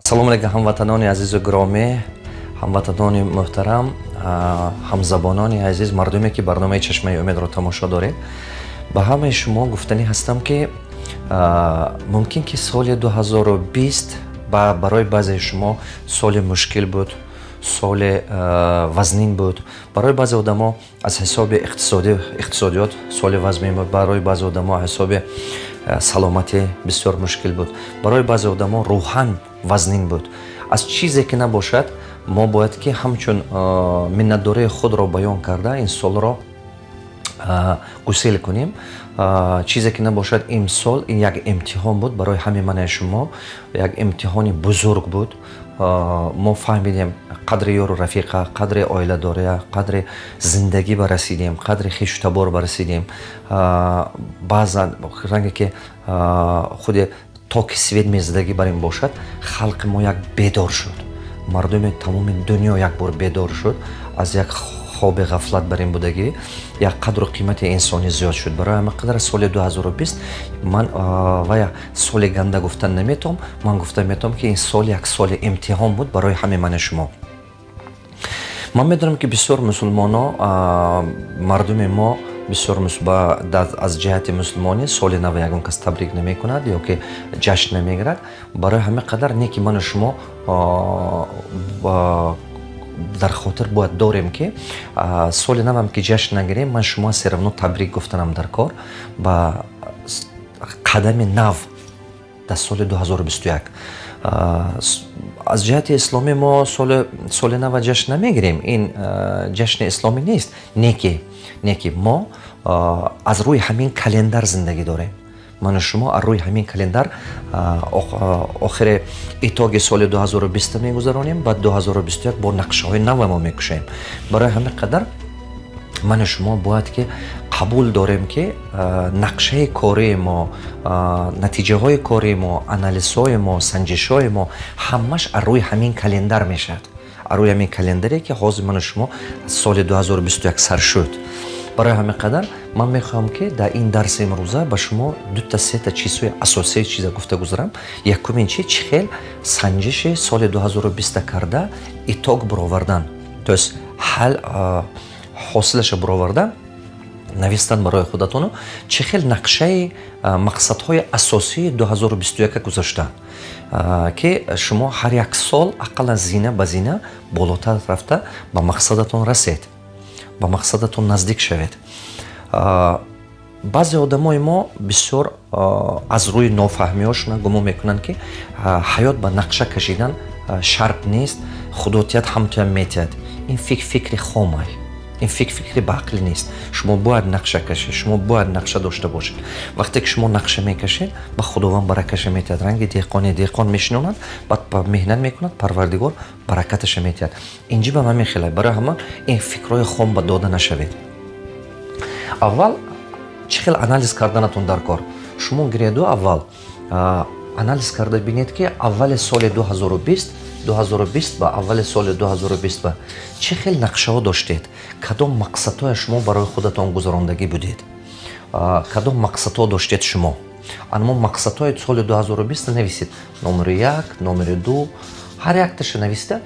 Салому алейкум, ҳамватанони азизу гиромӣ, ҳамватанони муҳтарам, ҳамзабонони азиз, мардуме, ки барномаи «Чашмаи умедро» тамошо доред. Ба ҳамаи шумо гуфтанӣ ҳастам, ки мумкин ки соли 2020 барои баъзеи шумо соли мушкил буд, соли вазнин буд. Барои баъзе одамо аз ҳисоби иқтисодиёт соли вазнин буд, барои баъзе одамо ҳисоби саломатӣ бисёр мушкил буд, барои баъзе одамо рӯҳан вазнин буд. Аз чизе ки набошад, мо бояд ки ҳамчун миннатдории худро баён карда, ин солро гусел кунем. Чизе ки набошад, имсол ин як имтиҳон буд барои ҳамаи манаи шумо, як имтиҳони бузург буд. Мо фаҳмидем қадри ёру рафиқа, қадри оиладория, қадри зиндагӣ барасидем, қадри хешу табор барасидем. Баъзан ранге ки худи токи свет мезадагӣ бар ин бошад, халқи мо як бедор шуд, мардуми тамоми дунё як бор бедор шуд аз як хоби ғафлат бар ин будагӣ, як қадру қимати инсонӣ зиёд шуд. Барои ҳамин қадар соли 2020 ман вая соли ганда гуфтан наметавом. Ман гуфта метавом, ки ин сол як соли имтиҳон буд барои ҳамаи мани шумо. Ман медонам, ки бисёр мусулмоно, мардуми мо бисёр аз ҷиҳати мусулмонӣ соли нава ягон кас табрик намекунад ё ки ҷашн намегирад. Барои ҳамин қадар не ки ману шумо дар хотир бояд дорем, ки соли навам ки ҷашн нагирем, ман шумо всё равно табрик гуфтанам дар кор ба қадами нав дар соли 2021. Аз ҷиҳати исломӣ мо соли нава ҷашн намегирем, ин ҷашни исломӣ нест. Не ки мо аз рӯи ҳамин календар зиндагӣ дорем. Ману шумо аз рӯи ҳамин календар охири итоги соли 2020 мегузаронем, баъд 2021 бо нақшаҳои нава мо мекушоем. Барои ҳамин қадар ману шумо бояд ки қабул дорем, ки нақшаи кории мо, натиҷаҳои кории мо, анализҳои мо, санҷишҳои мо ҳамаш аз рӯи ҳамин календар мешавад, аз рӯи ҳамин календаре, ки ҳозир ману шумо соли 2021 сар шуд. Барои ҳамин қадар ман мехоҳам, ки дар ин дарси имрӯза ба шумо дута, сета чизҳои асосии чиза гуфта гузарам. Якумин чи: чӣ хел санҷиши соли 2020 карда, итог баровардан, то есть ҳал ҳосилаша бароварда навистан барои худатону чӣ хел нақшаи мақсадҳои асосии 2021 гузоштан, ки шумо ҳар як сол ақаллан зина ба зина болотар рафта, ба мақсадатон расед, ба мақсадатон наздик шавед. Баъзе одамои мо бисёр аз рӯи нофаҳмиҳошона гумон мекунанд, ки ҳаёт ба нақша кашидан шарт нест, худотият ҳамтоям метиҳад. Ин фикр фикри хомай, ин фикр фикри баақлӣ нест. Шумо бояд нақша кашед, шумо бояд нақша дошта бошед. Вақте ки шумо нақша мекашед, ба Худованд баракаша метиҳад. Ранги деҳқоне: деҳқон мешинонад, баъд меҳнат мекунад, Парвардигор баракаташа метиҳад. Инҷи ба ҳамин хелай. Барои ҳамон ин фикрҳои хом ба дода нашавед. Аввал чӣ хел анализ карданатон дар кор? Шумо гиреду аввал анализ карда бинед, ки аввали соли 2020, 2020 ба аввали соли 2020 ба чӣ хел нақшаҳо доштед, кадом мақсадҳоя шумо барои худатон гузарондагӣ будед, кадом мақсадҳо доштед шумо. Анмо мақсадҳои соли 2020 нависед: номери як, номери ду, ҳар якташа нависта,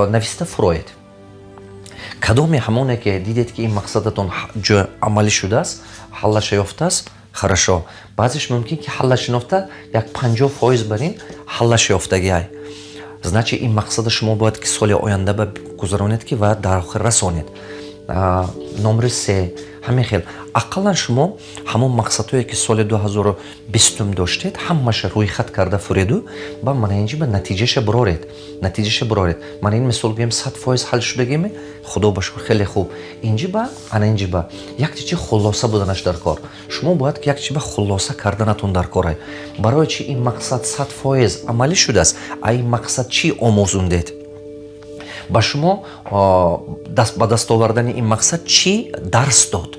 нависта фуроед. Кадоме ҳамоне ки дидед, ки ин мақсадатон ҷо амалӣ шудааст, ҳаллаша ёфтааст, хорошо. Баъзеш мумкин ки ҳаллаш ёфта, як 50% бар ин ҳаллаш ёфтагиай, значит, ин мақсада шумо бояд ки соли оянда ба гузаронед, ки ва дар охир расонед. Номери се, ҳамин хел. Ақаллан шумо ҳамон мақсадҳое, ки соли 2020 доштед, ҳамаша рӯйхат карда фуреду ба мана инҷи ба натиҷаша бироред, натиҷаша бироред. Мана ин мисол гӯем, 100% ҳал шудагиме, Худо ба шукр, хеле хуб. Инҷи ба ана инҷи ба як чи хулоса буданаш дар кор. Шумо бояд ки як чи ба хулоса карданатон дар корай: барои чи ин мақсад 100% амалӣ шудааст, а ин мақсад чӣ омӯзондед ба шумо, ба даст овардани ин мақсад чӣ дарс дод.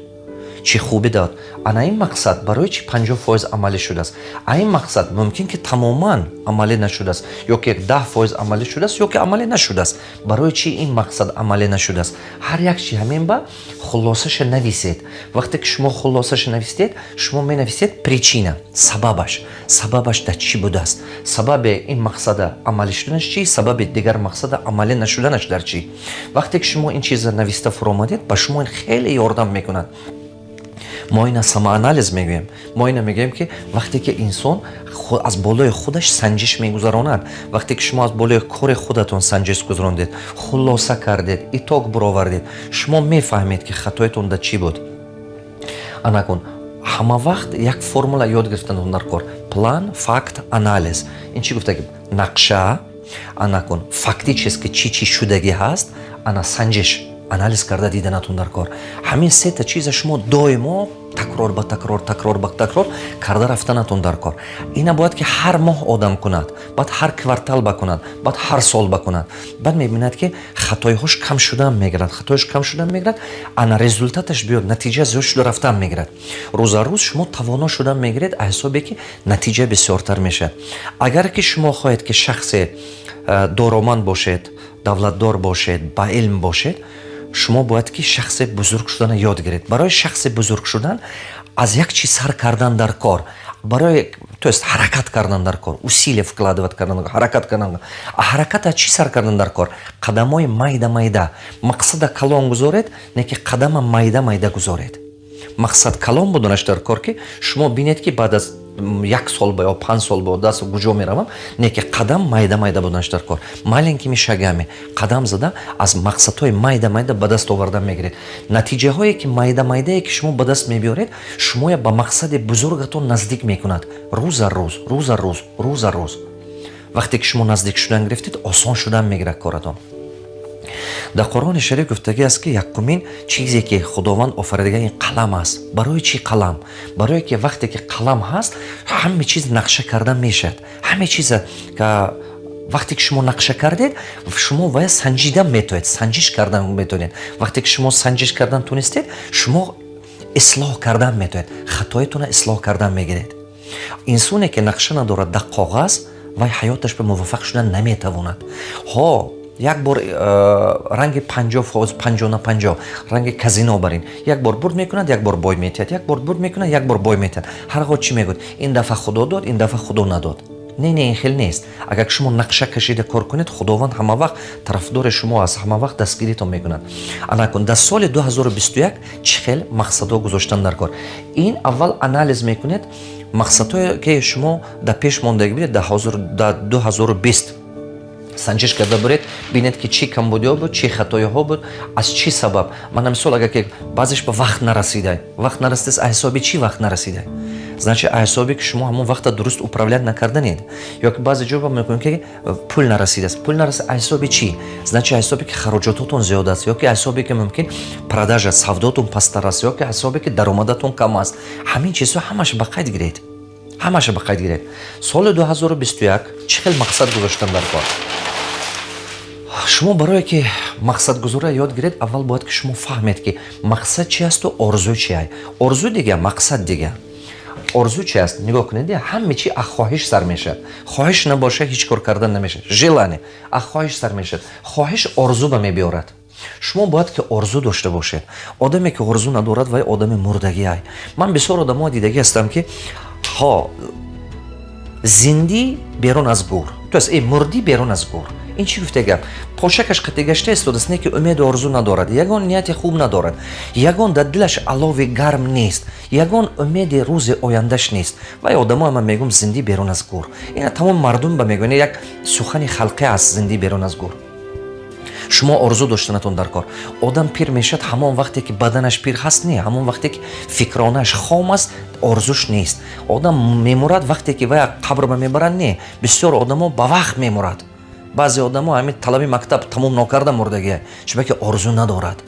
Чӣ хубӣ дод? Ана ин мақсад барои чӣ 50% амалӣ шудааст? А ин мақсад мумкин ки тамоман амалӣ нашудааст ё ки 10% амалӣ шудааст, ё ки амалӣ нашудааст. Барои чӣ ин мақсад амалӣ нашудааст? Ҳар як чи ҳамин ба хулосаша нависед. Вақте ки шумо хулосаша нависед, шумо менависед причина, сабабаш. Сабабаш дар чӣ будааст? Сабаби ин мақсада амалӣ шуданаш чӣ, сабаби дигар мақсада амалӣ нашуданаш дар чӣ? Вақте ки шумо ин чиза нависта фуромадед, ба шумо ин хеле ёрдам мекунад. Мо ина самоанализ мегӯем. Мо ина мегӯем, ки вақте ки инсон аз болои худаш санҷиш мегузаронад, вақте ки шумо аз болои кори худатон санҷиш гузарондед, хулоса кардед, итог буровардед, шумо мефаҳмед, ки хатоятон дар чӣ буд. Анакун ҳама вақт як формула ёд гирифтан дар кор: план, факт, анализ. Ин чӣ гуфта? Нақша, анакун фактически чӣ чӣ шудагӣ ҳаст, ана санҷиш, анализ карда диданатон дар кор. Ҳамин сета чиза шумо доимо такрор ба такрор, такрор ба такрор карда рафтанатон дар кор. Ина бояд ки ҳар моҳ одам кунад, баъд ҳар квартал бакунад, баъд ҳар сол бакунад. Баъд мебинад, ки хатоиҳош кам шудан мегирад, хатоиш кам шудан мегирад, ана результаташ биёд, натиҷа зиёд шуда рафтан мегирад. Рӯза рӯз шумо тавоно шудан мегиред, аз ҳисобе ки натиҷа бисёртар мешавад. Агар ки шумо хоҳед, ки шахсе дороманд бошед, давлатдор бошед, ба илм бошед, шумо бояд ки шахсе бузург шудана ёд гиред. Барои шахсе бузург шудан аз як чиз сар кардан дар кор, барои, то есть, ҳаракат кардан дар кор, усилие вкладывать кардан, ҳаракат кардан. Ҳаракат аз чӣ сар кардан дар кор? Қадамҳои майда майда. Мақсада калон гузоред, не ки қадама майда майда гузоред. Мақсад калон буданаш дар кор, ки шумо бинед, ки баъд аз як сол ба ё 5 сол ба даст куҷо меравам, не ки қадам майда майда буданаш дар кор. Маленькими шагами қадам зада, аз мақсадҳои майда майда ба даст овардан мегиред. Натиҷаҳое ки майда майдае ки шумо ба даст мебиёред, шумоя ба мақсади бузургатон наздик мекунад. Рӯза рӯз, рӯза рӯз, рӯза рӯз вақте ки шумо наздик шудан гирифтед, осон шудан мегирад коратон. Дар Қуръони Шариф гуфтагӣ аст, ки якумин чизе ки Худованд офаридага, ин қалам аст. Барои чӣ қалам? Барое ки вақте ки қалам ҳаст, ҳаме чиз нақша кардан мешавад. Ҳаме чиза вақте ки шумо нақша кардед, шумо вая санҷидан метавонед, санҷиш кардан метавонед. Вақте ки шумо санҷиш кардан тунистед, шумо ислоҳ кардан метавонед, хатоятонро ислоҳ кардан мегиред. Инсоне ки нақша надорад дар коғаз, вай ҳаёташ ба муваффақ шудан наметавонад. Ҳо, як бор ранги 50%, 50 на 50, ранги казино барин, як бор бурд мекунад, як бор бой метиҳад, як бор бурд мекунад, як бор бой метиҳад. Ҳар гоҳ чӣ мегӯяд? Ин дафъа Худо дод, ин дафъа Худо надод. Не, не, ин хел нест. Агар шумо нақша кашида кор кунед, Худованд ҳама вақт тарафдори шумо аст, ҳама вақт дастгиритон мекунад. Анакун дар соли 2021 чӣ хел мақсадҳо гузоштан дар кор? Ин аввал анализ мекунед мақсадҳое ки шумо дар пеш мондагӣ будед дар 2020. Санҷиш карда буред, бинед, ки чӣ камбудиҳо буд, чӣ хатоиҳо буд, аз чӣ сабаб. Мана мисол, агар ки баъзеш ба вақт нарасидай, вақт нарасидааст, аз ҳисоби чӣ вақт нарасидай? Значит, аз ҳисобе ки шумо ҳамон вақта дуруст управлять накарданед. Ё ки баъзе ҷо мекунед, ки пул нарасидааст. Пул нарасид аз ҳисоби чӣ? Значит, аз ҳисобе ки хароҷототон зиёд аст, ё ки аз ҳисобе ки мумкин продажа, савдотон пасттар аст, ё ки аз ҳисобе ки даромадатон кам аст. Ҳамин чизҳо ҳамаша ба қайд гиред, ҳамаша ба қайд гиред. Соли 2021 чӣ хел мақсад гузоштан дар кор? Шумо барое ки мақсадгузория ёд гиред, аввал бояд ки шумо фаҳмед, ки мақсад чи асту орзу чи ай. Орзу дига, мақсад дига. Орзу чи аст? Нигоҳ кунед, ҳаме чи аз хоҳиш сар мешавад. Хоҳиш набошад, ҳеҷ кор кардан намешавад. Желание аз хоҳиш сар мешавад. Хоҳиш орзу ба мебиёрад. Шумо бояд ки орзу дошта бошед. Одаме ки орзу надорад, вай одами мурдагӣ ай. Ман бисёр одамоа дидагӣ ҳастам, ки ҳо зиндӣ берун аз гур, то есть мурдӣ берун аз гур. Ин чӣ гуфта гап? Пошакаш қати гашта истодааст, не ки умеду орзу надорад, ягон нияти хуб надорад, ягон дар дилаш алови гарм нест, ягон умеди рӯзи ояндаш нест. Вай одамо ман мегӯм, зиндӣ берун аз гур. Ина тамом мардум ба мегӯянд, як сухани халқӣ аст: зиндӣ берун аз гур. Шумо орзу доштанатон дар кор. Одам пир мешавад ҳамон вақте ки баданаш пир ҳаст, не ҳамон вақте ки фикронаш хом аст, орзуш нест. Одам мемурад вақте ки вай қабр ба мебаранд, не, бисёр одамо ба вақт мемурад. Баъзе одамо ҳамин талаби мактаб тамом нокарда мурдагия, чунки орзу надорад,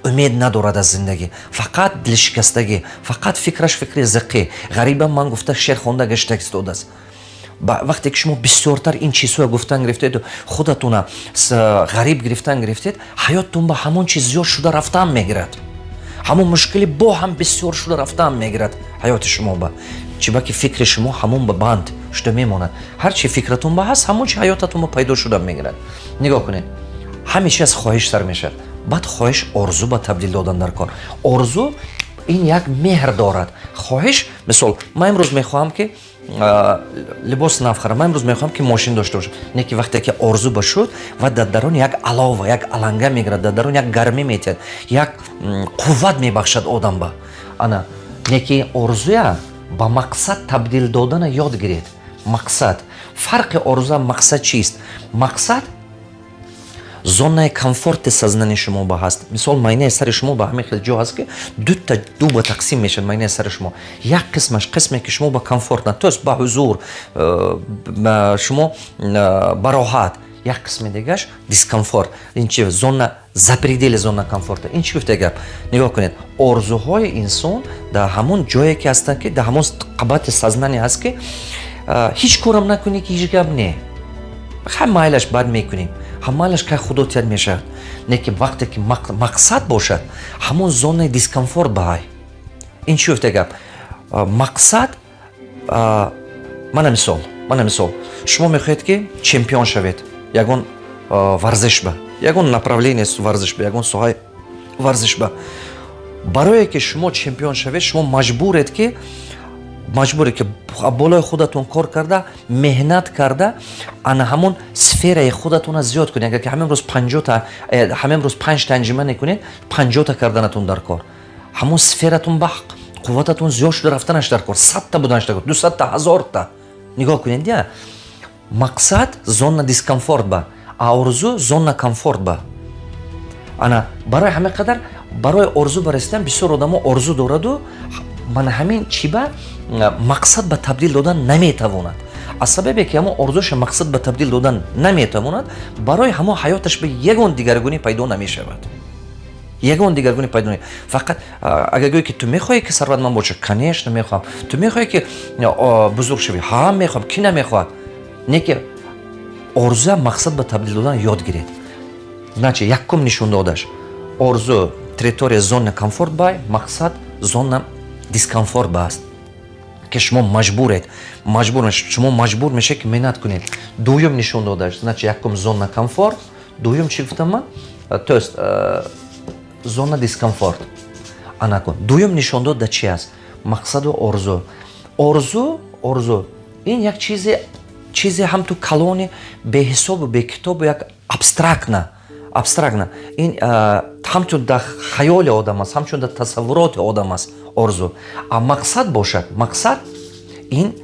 умед надорад аз зиндагӣ, фақат дилшикастагӣ, фақат фикраш фикри зиқӣ, ғарибам ман гуфта, шеър хонда гашта истодааст. Вақте ки шумо бисёртар ин чизҳоя гуфтан гирифтеду худатуна ғариб гирифтан гирифтед, ҳаёттон ба ҳамон чиз зиёд шуда рафтан мегирад. Ҳамон мушкилӣ бо ҳам бисёр шуда рафтаам мегирад ҳаёти шумо ба чиба ки фикри шумо ҳамон ба банд шуда мемонад. Ҳар чи фикратон ба ҳаст, ҳамон чи ҳаётатон ба пайдо шуда мегирад. Нигоҳ кунед, ҳамеша аз хоҳиш сар мешавад, баъд хоҳиш орзу ба табдил додан дар кор. Орзу ин як меҳр дорад. Хоҳиш, мисол, ман имрӯз мехоҳам, ки либос нав харам, ман имрӯз мехоҳам, ки мошин дошта бошам. Не ки вақте ки орзу ба шуд ва дар дарун як алова, як аланга мегирад, дар дарун як гармӣ метиҳад, як қувват мебахшад одам ба. Ана не ки орзуя ба мақсад табдил додана ёд гиред. Мақсад, фарқи орзуа мақсад чист? Мақсад зонаи комфорти сознания шумо ба ҳаст. Мисол, майнаи сари шумо ба ҳамин хел ҷо ҳаст, ки дута ду ба тақсим мешавад майнаи сари шумо. Як қисмаш қисме, ки шумо ба комфорт, то есть ба ҳузур, шумо ба роҳат, як қисми дигаш дискомфорт. Ин чи зона запредельная зона комфорта. Ин чӣ гуфта гап? Нигоҳ кунед, орзуҳои инсон дар ҳамон ҷое ки ҳастанд, ки дар ҳамон қабати сознание ҳаст, ки ҳеҷ корам накунӣ, ки ҳеҷ гап не, хай, майлаш, бад мекунем, ҳамайлаш, кай худо тият, мешавад. Не ки вақте ки мақсад бошад, ҳамон зонаи дискомфорт баҳай. Ин чӣ гуфта гап? Мақсад, мана мисол, шумо мехоҳед, ки чемпион шавед ягон варзиш ба, ягон направление варзиш ба, ягон соҳаи варзиш ба. Барое ки шумо чемпион шавед, шумо маҷбуред ки болои худатон кор карда, меҳнат карда, ана ҳамон сфераи худатонро зиёд кунед. Агар ки ҳамин рӯз 50-та, ҳамин рӯз панҷта анҷима мекунед, 50-та карданатон дар кор. Ҳамон сфератон ба қуввататон зиёд шуда рафтанаш дар кор, 100-та буданаш дар кор, 200-та, 1000-та. Нигоҳ кунед, я мақсад зона дискомфорт ба, а орзу зона комфорт ба. Ана барои ҳамин қадар барои орзу барасидан бисёр одамо орзу дораду, мана ҳамин чӣ ба мақсад ба табдил додан наметавонад. Аз сабабе ки ҳамон орзуша мақсад ба табдил додан наметавонад, барои ҳамон ҳаёташ ба ягон дигаргунӣ пайдо намешавад, ягон дигаргунӣ пайдо. Фақат агар гӯӣ, ки ту мехоҳӣ, ки сарватманд бошӣ? Конечно, мехоҳам. Ту мехоҳӣ, ки бузург шавӣ? Ҳа, мехоҳам, ки намехоҳад? Не ки орзуя мақсад ба табдил додан ёд гиред. Значит, якум нишон додаш: орзу территория зона комфорт бай, мақсад зона дискомфорт ба аст, ки шумо маҷбуред, маҷбур, шумо маҷбур мешавед, ки меҳнат кунед. Дуюм нишон додаш, значит, якум зона комфорт, дуюм чӣ гуфтам ман? То есть зона дискомфорт. Анакун дуюм нишон дод да чи аст мақсаду орзу. Орзу ин як чизе ҳамту калони беҳисобу бекитобу, як абстрактна. Ин ҳамчун дар хаёли одам аст, ҳамчун дар тасаввуроти одам аст орзу. А мақсад бошад, мақсад ин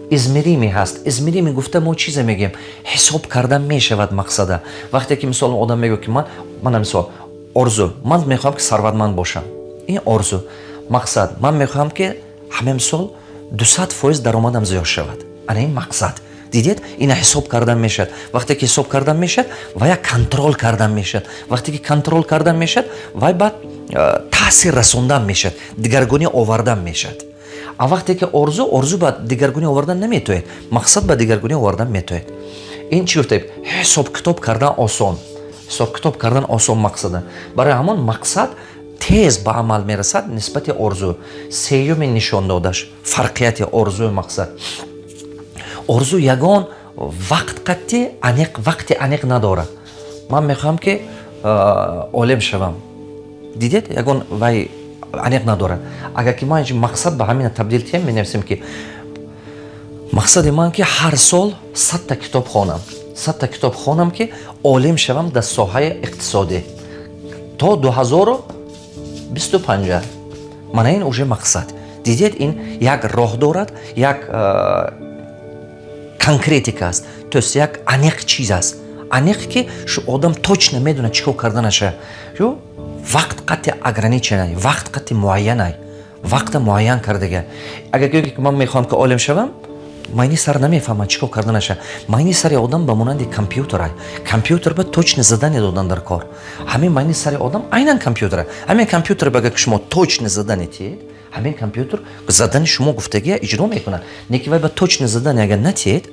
измеримый ҳаст. Измеримый гуфта мо чизе мегӯем? Ҳисоб кардан мешавад мақсада. Вақте ки, мисол, одам мегӯяд, ки ман, мана мисол, орзу: ман мехоҳам, ки сарватманд бошам. Ин орзу. Мақсад: ман мехоҳам, ки ҳамин сол 200% даромадам зиёд шавад. Ана ин мақсад. Дидед, ина ҳисоб кардан мешавад. Вақте ки ҳисоб кардан мешавад, вая контроль кардан мешавад. Вақте ки контроль кардан мешавад, вай баъд таъсир расондан мешавад, дигаргунӣ овардан мешавад. А вақте ки орзу ба дигаргунӣ овардан наметоед, мақсад ба дигаргунӣ овардан метоед. Ин чӣ гуфтаем? Ҳисобкитоб кардан осон, ҳисобкитоб кардан осон мақсада. Барои ҳамон мақсад тез ба амал мерасад нисбати орзу. Сеюми нишон додаш, фарқияти орзую мақсад: орзу ягон вақт қатъи аниқ, вақти аниқ надорад. Ман мехоҳам, ки олим шавам. Дидед, ягон вай аниқ надорад. Агар ки ман мақсад ба ҳамина табдил тиҳем, менависем, ки мақсади ман, ки ҳар сол 100-та китоб хонам, 100-та китоб хонам, ки олим шавам дар соҳаи иқтисодӣ то 2025. Мана ин уже мақсад. Дидед, ин як роҳ дорад, як конкретика аст, то есть як аниқ чиз аст, аниқ, ки одам точно медонад чӣ кор карданаша. Ю вақт қатъи ограниченный, вақт қатъи муайянай, вақта муайян кардага. Агар гӯе, ки ман мехоҳам, ки олим шавам, майни сар намефаҳмад чӣ кор карданаша. Майни сари одам ба монанди компютерай. Компютер ба точно задание додан дар кор. Ҳамин майни сари одам айнан компютера. Ҳамин компютер ба агар ки шумо точно задание тиҳед, ҳамин компютер задани шумо гуфтагия иҷро мекунад. Не ки вай ба точно задание агар натиҳед,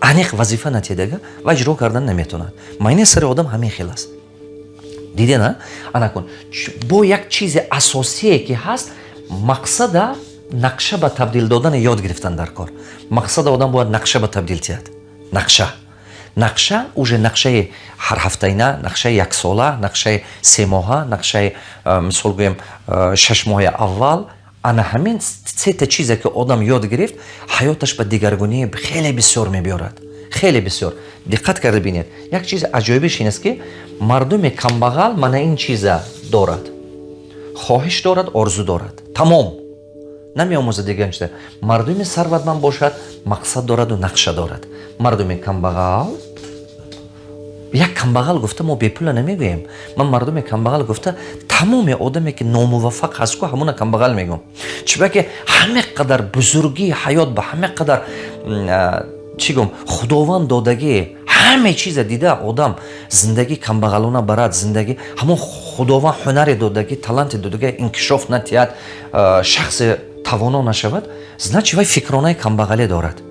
аниқ вазифа натиҳед, ага вай иҷро кардан наметавонад. Майни сари одам ҳамин хел аст. Дидена, ана кун, бо як чизи асосие, ки ҳаст, мақсада нақша ба табдил додани ёд гирифтан дар кор. Мақсада одам бояд нақша ба табдил диҳад. Нақша уже нақшаи ҳарҳафтаина, нақшаи яксола, нақшаи 3 моҳа, нақшаи, мисол гӯем, 6 моҳи аввал. Ана ҳамин сета чизе, ки одам ёд гирифт, ҳаёташ ба дигаргунии хеле бисёр мебиёрад, хеле бисёр. Диққат карда бинед, як чизи аҷоибиш ин аст, ки мардуми камбағал мана ин чиза дорад: хоҳиш дорад, орзу дорад, тамом, намеомӯзад дигар чиза. Мардуми сарватманд бошад, мақсад дораду нақша дорад. Мардуми камбағал, як камбағал гуфта, мо бепула намегӯем. Ман мардуми камбағал гуфта, тамоми одаме, ки номуваффақ ҳаст ку, ҳамуна камбағал мегӯм. Чунки ҳаме қадар бузургии ҳаёт, ба ҳаме қадар, чӣ гӯм, Худованд додагӣ ҳаме чиза дида, одам зиндагӣ камбағалона барад, зиндагӣ ҳамон Худованд ҳунаре додагӣ, таланте додагӣ инкишоф натиҳад, шахси тавоно нашавад, значит, вай фикронаи камбағале дорад.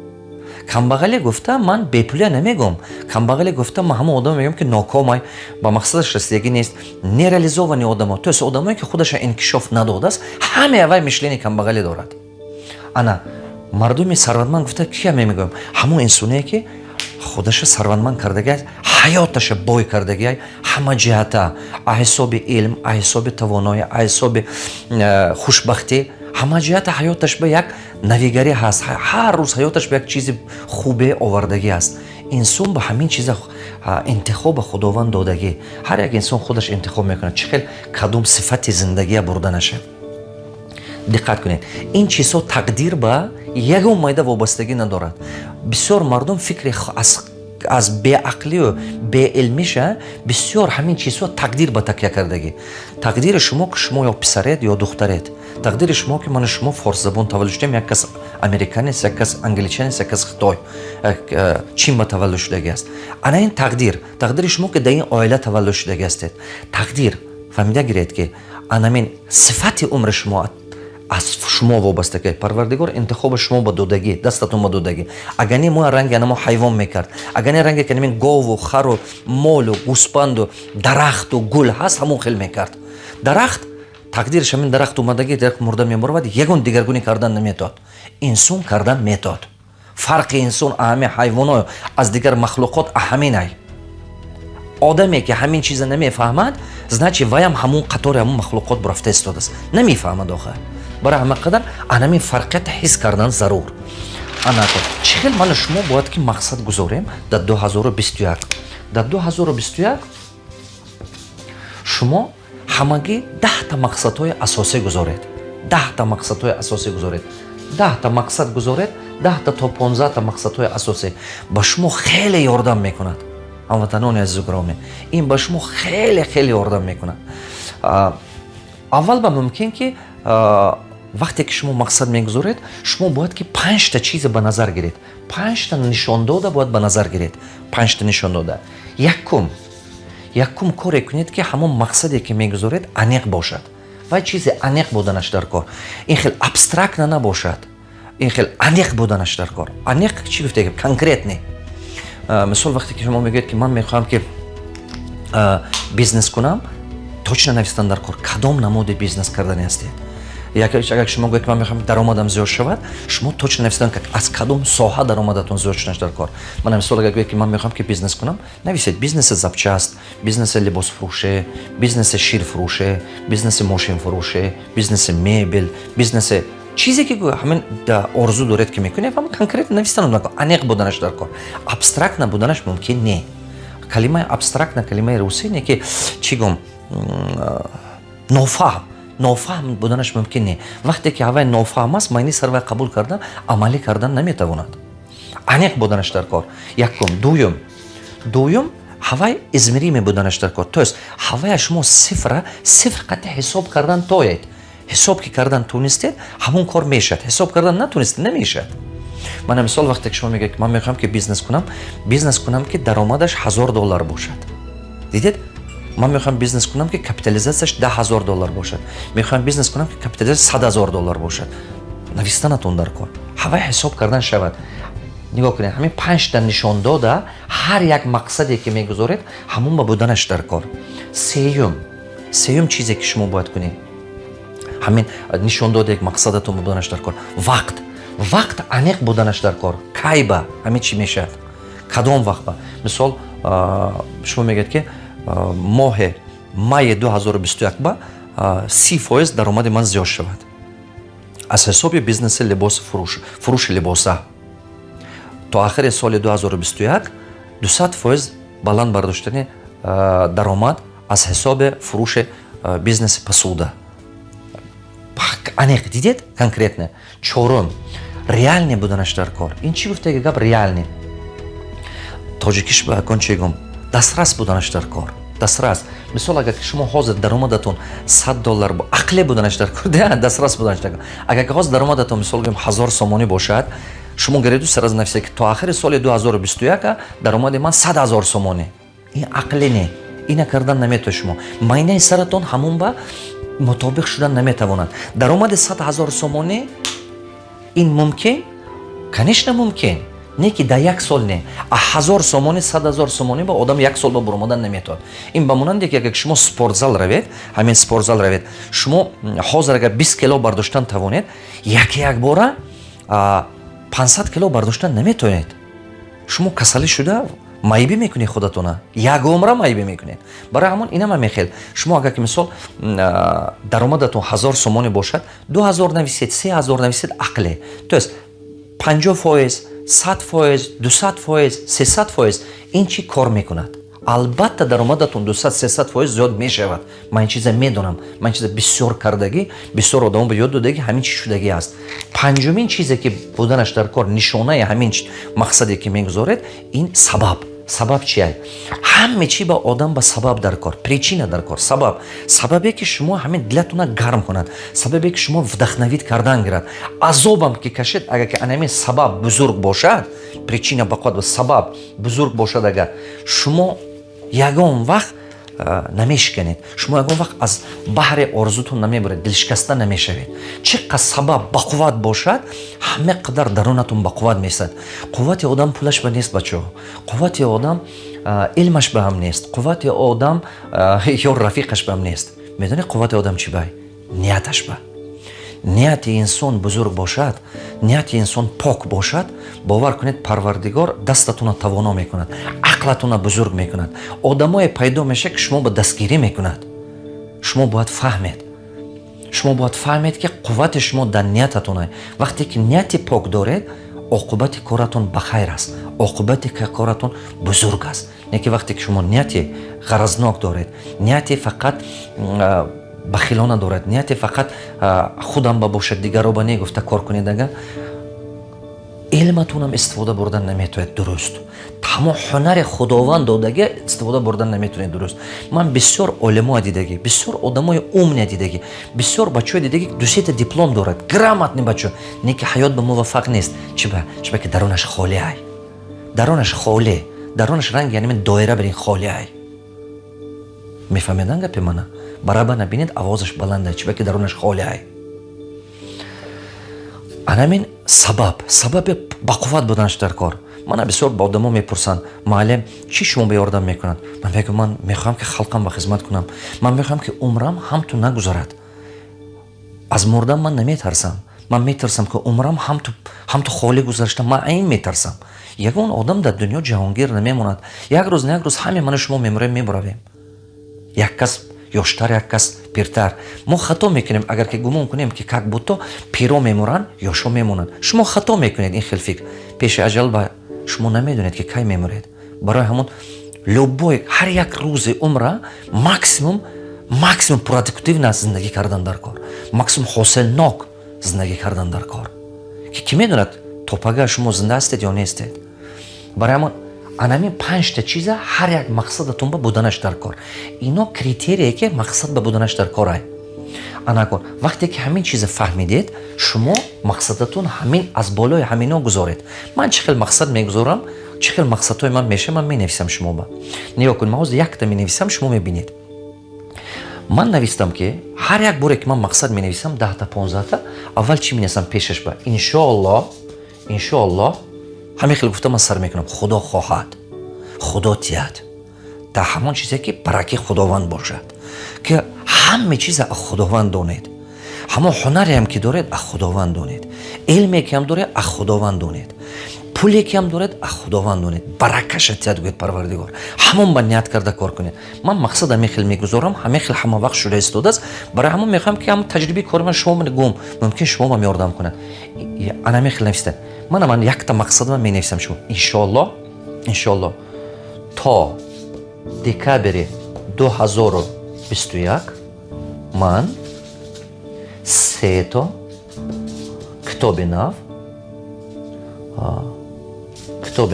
Камбағале гуфта, ман бепуля намегӯм. Камбағале гуфта, ман ҳамон одаме мегӯям, ки нокомай, ба мақсадаш расидагӣ нест, нереализованный одамо, то есть одамое, ки худаша инкишоф надодааст, ҳаме вай мышление камбағале дорад. Ана мардуми сарватманд гуфта, кия мегӯям? Ҳамон инсоне, ки худаша сарватманд кардагиаст, ҳаёташа бой кардагиай ҳама ҷиҳата, а ҳисоби илм, а ҳисоби тавоноӣ, а ҳисоби хушбахтӣ, ҳама ҷиҳата ҳаёташ ба як навигарӣ ҳаст, ҳар рӯз ҳаёташ ба як чизи хубе овардагӣ аст. Инсон ба ҳамин чиза интихоба Худованд додагӣ. Ҳар як инсон худаш интихоб мекунад, чӣ хел, кадом сифати зиндагия бурданаша. Диққат кунед, ин чизҳо тақдир ба ягон майда вобастагӣ надорад. Бисёр мардум фикри аз беақлию беилмиша бисёр ҳамин чизҳо тақдир ба такя кардагӣ. Тақдири шумо, ки шумо ё писаред, ё духтаред, тақдири шумо, ки ману шумо форсзабон таваллуд шудем, як кас американец, як кас англичанец, як кас хитой, чин ба таваллуд шудагӣ аст. Ана ин тақдир, тақдири шумо, ки дар ин оила таваллуд шудагӣ ҳастед. Тақдир, фаҳмида гиред, ки анамин сифати умри шумо аз шумо вобаста, ки Парвардигор интихоби шумо ба додагӣ, дастатон ба додагӣ. Агар не, мо ранги анамо ҳайвон мекард. Агар не, ранге ки намин гову хару молу гӯспанду дарахту гул ҳаст, ҳамон хел мекард. Дарахт тақдираш ҳамин дарахт омадагӣ, дарахт мурда мебаровад, ягон дигаргунӣ кардан наметоад. Инсон кардан метоад. Фарқи инсон ҳами ҳайвоно аз дигар махлуқот ҳаминай. Одаме, ки ҳамин чиза намефаҳмад, значит, ваям ҳамун қатори ҳамун махлуқот бурафта истодааст, намефаҳмад охир. Барои ҳама қадар анамин фарқията ҳис кардан зарур. Анако, чӣ хел ману шумо бояд ки мақсад гузорем дар 2021? Дар 2021 шумо ҳамагӣ 10-та мақсадҳои асосӣ гузоред. 10-та мақсадҳои асосӣ гузоред, 10-та мақсад гузоред, 10-та то 15-та мақсадҳои асосӣ ба шумо хеле ёрдам мекунад. Ҳамватанони азизу гиромӣ, ин ба шумо хеле, хеле ёрдам мекунад. Аввал ба мумкин, ки вақте ки шумо мақсад мегузоред, шумо бояд ки панҷта чиза ба назар гиред, панҷта нишондода бояд ба назар гиред, панҷта нишондода. Якум, коре кунед, ки ҳамон мақсаде, ки мегузоред, аниқ бошад. Вай чизе аниқ буданаш дар кор, ин хел абстрактно набошад, ин хел аниқ буданаш дар кор. Аниқ чӣ гуфте? Конкретный. Мисол, вақте ки шумо мегӯед, ки ман мехоҳам, ки бизнес кунам, точно навистан дар кор, кадом намуди бизнес кардани ҳастед. Агар шумо гӯед, ки ман мехоҳам даромадам зиёд шавад, шумо точно нависед, аз кадом соҳа даромадатон зиёд шуданаш дар кор. Мана мисол, агар гӯед, ки ман мехоҳам, ки бизнес кунам, нависед: бизнеси запчасть, бизнеси либосфурӯше, бизнеси ширфурӯше, бизнеси мошинфурӯше, бизнеси мебел, бизнеси чизе, ки ҳамин орзу доред, ки мекунед, ҳама конкретно навистанам дар кор, аниқ буданаш дар кор. Абстрактно буданаш мумкин не. Калимаи абстрактно калимаи русӣ не, ки чӣ гум, нофаҳм буданаш мумкин не. Вақте ки ҳавай нофаҳм аст, майни сар вай қабул кардан, амалӣ кардан наметавонад. Аниқ буданаш дар кор, якум. Дуюм, ҳавай измеримый буданаш дар кор, то есть ҳавая шумо цифра цифр қати ҳисоб кардан тоед. Ҳисоб ки кардан тунистед, ҳамон кор мешавад. Ҳисоб кардан натунистед, намешавад. Мана мисол, вақте ки шумо мегӯед, ки ман мехоҳам, ки бизнес кунам, ки даромадаш 1000 доллар бошад, дидед? Ман мехоҳам бизнес кунам, ки капитализатсияш 10 000 доллар бошад, мехоҳам бизнес кунам, ки капитализатсия 100 000 доллар бошад, навистанатон дар кор, ҳавай ҳисоб кардан шавад. Нигоҳ кунед, ҳамин панҷта нишондода ҳар як мақсаде, ки мегузоред, ҳамон ба буданаш дар кор. Сеюм чизе, ки шумо бояд кунед, ҳамин нишондоде, мақсадатон буданаш дар кор. Вақт аниқ буданаш дар кор. Кай ба ҳамин чӣ мешавад, кадом вақт ба. Мисол, шумо мегӯед, ки моҳи майи 2021 ба 30% даромади ман зиёд шавад аз ҳисоби бизнеси либоси фурӯш, фурӯши либоса. То охири соли 2021 200% баланд бардоштани даромад аз ҳисоби фурӯши бизнеси посуда. Аниқ дидед, конкретно. Чорум, реальный буданаш дар кор. Ин чӣ гуфтаги гап? Реальный тоҷикиш ба кон чӣ гум? Дастрас буданаш дар кор, дастрас. Мисол, агар ки шумо ҳозир даромадатон 100 доллар, ақле буданаш дар кор, дастрас буданаш дар кор. Агар ки ҳозир даромадатон, мисол гӯем, 1000 сомонӣ бошад, шумо гиреду сразу нависед, ки то охири соли 2021 даромади ман 100 000 сомонӣ. Ин ақле не, ина кардан наметавонед. Шумо майнаи саратон ҳамон ба мутобиқ шудан наметавонад. Даромади 100 000 сомонӣ ин мумкин, конечно, мумкин не, ки дар як сол не. А 1000 сомонӣ, 100 000 сомонӣ ба одам як сол ба буромадан наметавонад. Ин ба монанде, ки агар шумо спортзал равед, ҳамин спортзал равед, шумо ҳозир агар 20 кило бардоштан тавонед, як якбора 500 кило бардоштан наметавонед. Шумо касалӣ шуда майбӣ мекунед худатона, як умра майбӣ мекунед. Барои ҳамон инама мехел. Шумо агар ки, мисол, даромадатон 1000 сомонӣ бошад, 2000 нависед, 3000 нависед, ақле. То есть 50%, 100%, 200%, 300%, ин чӣ кор мекунад? Албатта, даромадатон 200, 300% зиёд мешавад. Ман ин чиза медонам, ман ин чиза бисёр кардагӣ, бисёр одамо ба ёд додагӣ, ҳамин чи шудагӣ аст. Панҷумин чизе, ки буданаш дар кор, нишонаи ҳамин мақсаде, ки мегузоред, ин сабаб. Сабаб чия? Ҳаме чи ба одам ба сабаб дар кор, причина дар кор, сабаб. Сабабе, ки шумо ҳамин дилатона гарм кунад, сабабе, ки шумо вдохновить кардан гирад. Азобам ки кашед, агар ки анамин сабаб бузург бошад, причина бақувват, сабаб бузург бошад, агар шумо ягон вақт намешиканед, шумо ягон вақт аз баҳри орзутон намебуред, дилшикаста намешавед. Чӣ қад сабаб бақувват бошад, ҳама қадар дарунатон бақувват месад. Қуввати одам пулаш ба нест, бачаҳо, қуввати одам илмаш ба ҳам нест, қуввати одам ё рафиқаш ба ҳам нест. Медонед, қуввати одам чӣ бай? Нияташ ба. Нияти инсон бузург бошад, нияти инсон пок бошад, бовар кунед, Парвардигор дастатона тавоно мекунад, ақлатона бузург мекунад, одамое пайдо мешавад, ки шумо ба дастгирӣ мекунад. Шумо бояд фаҳмед, шумо бояд фаҳмед, ки қуввати шумо дар ниятатон. Вақте ки нияти пок доред, оқибати коратон ба хайр аст, оқибати коратон бузург аст. Не ки вақте ки шумо нияти ғаразнок доред, нияти фақат бахилона дорад, нияти фақат худам ба бошад, дигаро ба не гуфта кор кунед, ага илматонам истифода бурдан наметавонед дуруст, ҳамон ҳунари Худованд додагӣ истифода бурдан наметавонед дуруст. Ман бисёр олимоа дидагӣ, бисёр одамои умния дидагӣ, бисёр бачаҳое дидагӣ, дусета диплом дорад, грамотный бачо, не ки ҳаёт ба муваффақ нест. Чиба? Чиба ки дарунаш холӣ ай, дарунаш холӣ, дарунаш ранги яъне доира бирин, холӣ ай. Мефаҳмедан гапи мана? Бараба набинед, овозаш баланда. Чиба ки дарунаш холӣ ай. Анамин сабаб, сабаби бақувват буданаш дар кор. Мана бисёр ба одамо мепурсанд: «Муаллим, чӣ шумо ба ёрдам мекунад?» Ман мегӯям: «Ман мехоҳам, ки халқам ба хизмат кунам. Ман мехоҳам, ки умрам ҳамту нагузарад. Аз мурдан ман наметарсам, ман метарсам, ки умрам ҳамту холӣ гузашта. Ман айн метарсам. Ягон одам дар дунё ҷаҳонгир намемонад. Як рӯз на як рӯз ҳаме ману шумо мемурем, мебуравем, як кас ёштар, як кас пиртар. Мо хато мекунем, агар ки гумон кунем, ки как будто пиро мемуранд, ёшо мемонанд. Шумо хато мекунед ин хел фикр. Пеши аҷал ба шумо намедонед, ки кай мемуред. Барои ҳамон любой, ҳар як рӯзи умра максимум продуктивно зиндагӣ кардан дар кор, максимум ҳосилнок зиндагӣ кардан дар кор, ки медонад, то пага шумо зинда ҳастед ё нестед. Барои ҳамон анамин панҷта чиза ҳар як мақсадатон ба буданаш дар кор. Ино критерие, ки мақсад ба буданаш дар кор ай. Анакун, вақте ки ҳамин чиза фаҳмидед, шумо мақсадатон ҳамин аз болои ҳамино гузоред. Ман чӣ хел мақсад мегузорам, чӣ хел мақсадҳои ман меша, ман менависам шумо ба. Нигоҳ кунед, ман ҳозир якта менависам, шумо мебинед. Ман навистам, ки ҳар як боре, ки ман мақсад менависам, 10-та, 15-та, аввал чӣ менависам пешаш ба? Иншоаллоҳ, иншоаллоҳ. Ҳамин хел гуфта, ман сар мекунам. Худо хоҳад, Худо тиҳад, дар ҳамон чизе, ки бараки Худованд бошад, ки ҳаме чиза аз Худованд донед. Ҳамон ҳунареам ки доред, аз Худованд донед. Илме ки ҳам доред, аз Худованд донед. Пуле ки ҳам доред, аз Худованд донед. Баракаша тиҳад, гӯед Парвардигор. Ҳамон ба ният карда кор кунед. Ман мақсад ҳамин хел мегузорам, ҳамин хел ҳама вақт шуда истодааст. Барои ҳамон мехоҳам, ки ҳам таҷрибаи кори ман шумо гум, мумкин шумо мам ёрдам кунад. Ана ҳамин хел нависта. Ман якта мақсадам менависам шумо. Иншоалло, иншоалло, то декабри 2021 ман сето китоби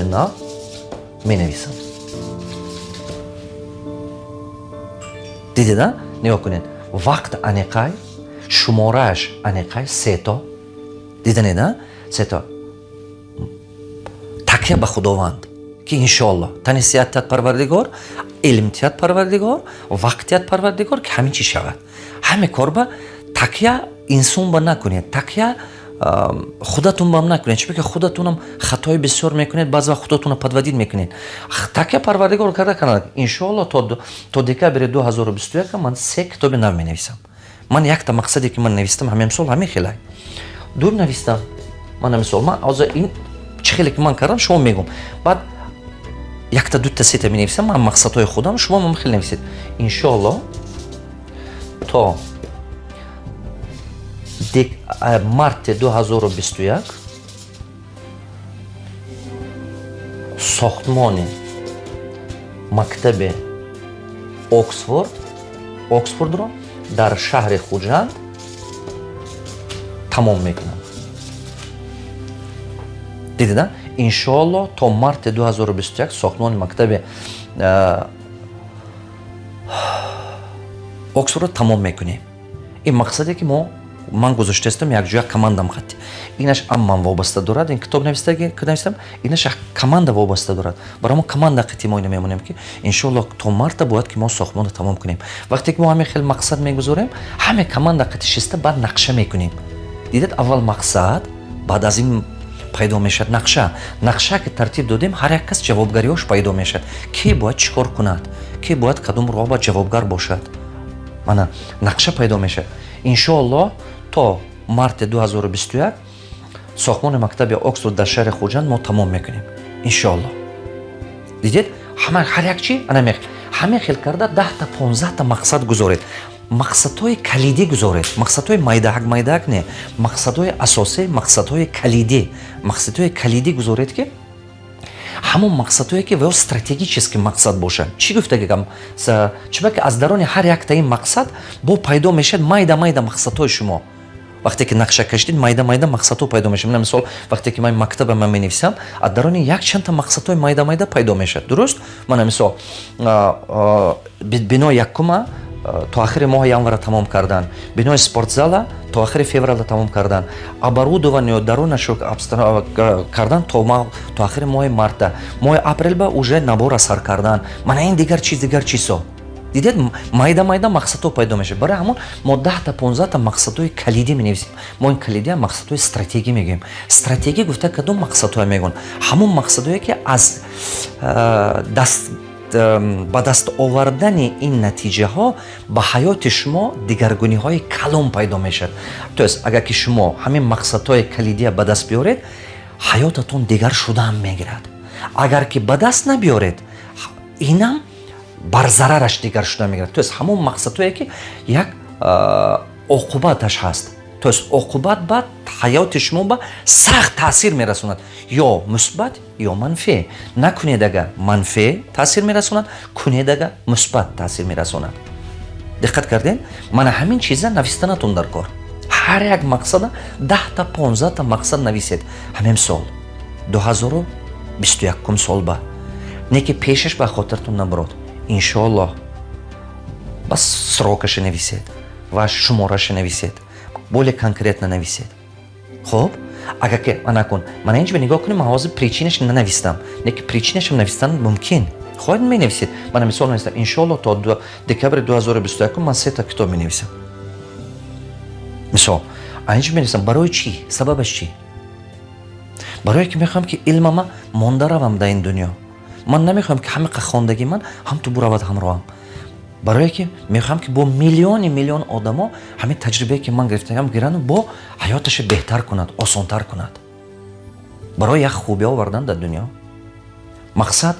нав менависам. Дидеда, нигоҳ кунед: вақт аниқай, шуморааш аниқай, сето. Диданеда, сето. Такя ба Худованд, ки иншоалло тани сиҳат тиҳад Парвардигор, илм тиҳад Парвардигор, вақт тиҳад Парвардигор, ки ҳамин чиз шавад. Ҳаме корба такя инсон ба накунед, такя худатон бам накунед, чунки худатонам хатои бисёр мекунед, баъзе вақт худатонро подводить мекунед. Такя Парвардигор карда канад. Иншоалло, то декабри 2021 ман се китоби нав менависам. Ман якта мақсаде, ки ман навистам ҳамин сол, ҳамин хелай дур навистам. Ман ҳамин сол, ман ҳозир ин чӣ хеле ки ман кардам, шумо мегӯм. Баъд якта, дута, сета менависам ман мақсадҳои худам, шумо ҳам хеле нависед. Иншоалло, то марти 2021 сохтмони мактаби Оксфордро дар шаҳри Хуҷанд тамом мекунам. Дидида, иншоалло, то марти 2021 сохтмони мактаби Оксфордро тамом мекунем. Ин мақсаде, ки мо ман гузоштаистам якҷоя командам хатти. Инаш ам ман вобаста дорад, ин китоб навистам, инаш команда вобаста дорад. Барои мо команда қити мо ина мемонем, ки иншоалло, то марта бояд ки мо сохтмонро тамом кунем. Вақте ки мо ҳамин хел мақсад мегузорем, ҳаме команда қити шиста, баъд нақша мекунем. Дидед, аввал мақсад, баъд аз ин пайдо мешавад нақша. Нақша ки тартиб додем, ҳар як кас ҷавобгариҳош пайдо мешавад, ки бояд чӣ кор кунад, ки бояд кадом роҳ ба ҷавобгар бошад. Мана нақша пайдо мешавад. Иншоалло, то марти 2021 сохтмони мактаби Оксфорд дар шаҳри Хуҷанд мо тамом мекунем, иншоалло. Дидед, ҳама ҳар як чи ана мехел, ҳамин хел карда 10-та, 15-та мақсад гузоред. Мақсадҳои калидӣ гузоред, мақсадҳои майдаак майдаак не, мақсадҳои асосӣ, мақсадҳои калидӣ. Мақсадҳои калидӣ гузоред, ки ҳамон мақсадҳое, ки ва ё стратегический мақсад бошад. Чӣ гуфтаги гам? Чунки аз дарони ҳар якта ин мақсад бо пайдо мешавад майда майда мақсадҳои шумо. Вақте ки нақша кашидед, майда майда мақсадҳо пайдо мешавад. Мисол, вақте ки ман мактаба ман менависам, аз дарони якчандта мақсадҳои майда майда пайдо мешавад. Дуруст, мана мисол, бинои якума то охири моҳи январа тамом кардан, бинои спортзала то охири феврала тамом кардан, оборудование дарунашро кардан то охири моҳи марта, моҳи апрелба уже набора сар кардан. Мана ин дигар чиз, дигар чизҳо. Дидед, майда майда мақсадҳо пайдо мешавад. Барои ҳамон мо 10-та, 15-та мақсадҳои калидӣ менависем. Мо ин калидия мақсадҳои стратегӣ мегӯем. Стратегӣ гуфта, кадом мақсадҳое мегӯянд? Ҳамон мақсадҳое, ки аз даст ба даст овардани ин натиҷаҳо ба ҳаёти шумо дигаргуниҳои калон пайдо мешавад. То есть агар ки шумо ҳамин мақсадҳои калидия ба даст биёред, ҳаётатон дигар шудаам мегирад. Агар ки ба даст набиёред, инам бар зарараш дигар шуда мегирад. То есть ҳамон мақсадҳое, ки як оқубаташ ҳаст, то есть оқубат ба ҳаёти шумо ба сахт таъсир мерасонад, ё мусбат, ё манфӣ. Накунед агар, манфӣ таъсир мерасонад, кунед агар, мусбат таъсир мерасонад. Диққат кардем? Мана ҳамин чиза навистанатон дар кор. Ҳар як мақсада 10-та, 15-та мақсад нависед. Ҳамин сол, 2021-кум сол ба не, ки пешаш ба хотиртон набурод. Иншоаллоҳ, бас срокаша нависед ва шумораша нависед, более конкретно нависед. Хуб, агар ки ана кун, мана инҷа нигоҳ кунем. Ман ҳозир причинаш нанавистам, леки причинашам навистан мумкин. Хоҳед, менависед. Мана мисол навистам: иншоалло, то декабри 2021 ман сета китоб менависам. Мисол, инҷа менависам: барои чӣ, сабабаш чӣ. Барое ки мехоҳам, ки илмама монда равам дар ин дунё. Ман намехоҳам, ки ҳамиқа хондагии ман ҳамту буравад ҳамроҳам, барое ки мехоҳам, ки бо миллиони миллион одамо ҳамин таҷрибае, ки ман гирифтагам, гирану бо ҳаёташа беҳтар кунад, осонтар кунад, барои як хубӣ овардан дар дунё. Мақсад,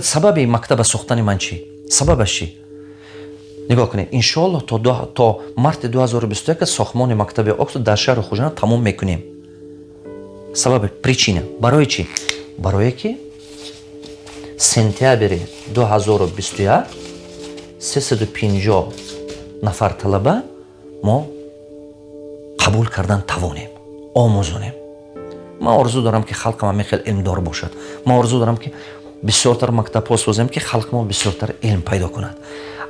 сабаби мактаба сохтани ман чӣ? Сабабаш чӣ? Нигоҳ кунед, иншоалло, то марти 2021 сохтмони мактаби Оксфорд дар шаҳри Хуҷанд тамом мекунем. Сабаби, причина барои чӣ? Барое ки сентябри 2021 350 нафар талаба мо қабул кардан тавонем, омӯзонем. Ман орзу дорам, ки халқам ҳамин хел илмдор бошад. Ман орзу дорам, ки бисёртар мактабҳо созем, ки халқи мо бисёртар илм пайдо кунад.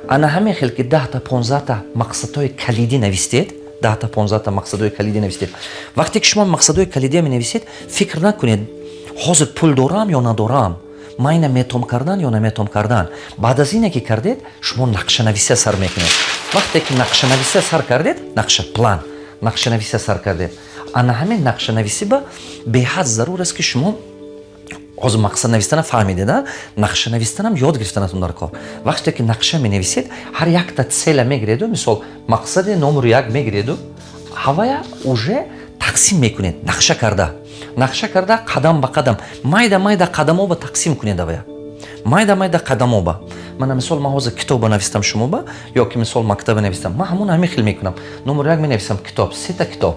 Ана ҳамин хел ки 10-та, 15-та мақсадҳои калидӣ навистед, 10-та, 15-та мақсадҳои калидӣ навистед. Вақте ки шумо мақсадҳои калидия менависед, фикр накунед: ҳозир пул дорам ё надорам, ман ина метом кардан ё наметом кардан. Баъд аз ине ки кардед, шумо нақшанависия сар мекунед. Вақте ки нақшанависия сар кардед, нақша, план, нақшанависия сар кардед, ана ҳамин нақшанависӣ ба беҳад зарур аст, ки шумо ҳозир мақсад навистана фаҳмидед, нақша навистанам ёд гирифтанатон дар кор. Вақте ки нақша менависед, ҳар якта цель а мегиреду, мисол, мақсади номер 1 мегиреду, ҳавая уже тақсим мекунед, нақша карда, нақша карда, қадам ба қадам, майда майда қадамоба тақсим кунед авая, майда майда қадамоба. Мана, мисол, ман ҳозир китоба навистам шумоба ё ки, мисол, мактаба навистам, ман ҳамон ҳамин хел мекунам. Номер 1 менависам китоб, сета китоб,